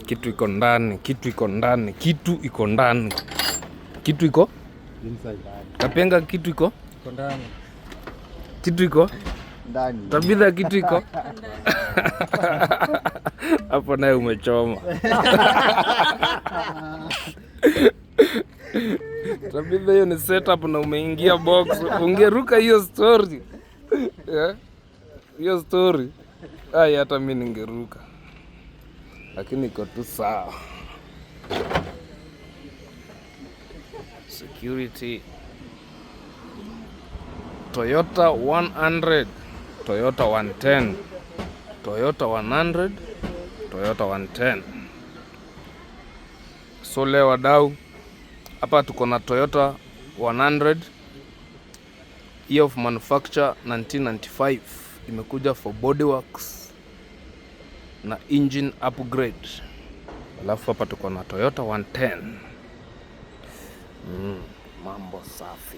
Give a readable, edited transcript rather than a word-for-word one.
Kitu iko ndani, kitu iko ndani, kitu iko ndani, kitu iko Inside. Kapenga, kitu iko Iko ndani. Kitu iko Ndani. Tabitha, kitu iko hapo, naye umechoma. Tabitha, hiyo ni setup na umeingia box, ungeruka hiyo story, yeah? Hiyo story ai, hata mi ningeruka, lakini iko tu sawa. Security Toyota 100, Toyota 110, Toyota 100, Toyota 110. So leo wadau, hapa tuko na Toyota 100, year of manufacture 1995, imekuja for bodyworks na engine upgrade. Alafu hapa tuko na Toyota 110. Mambo safi.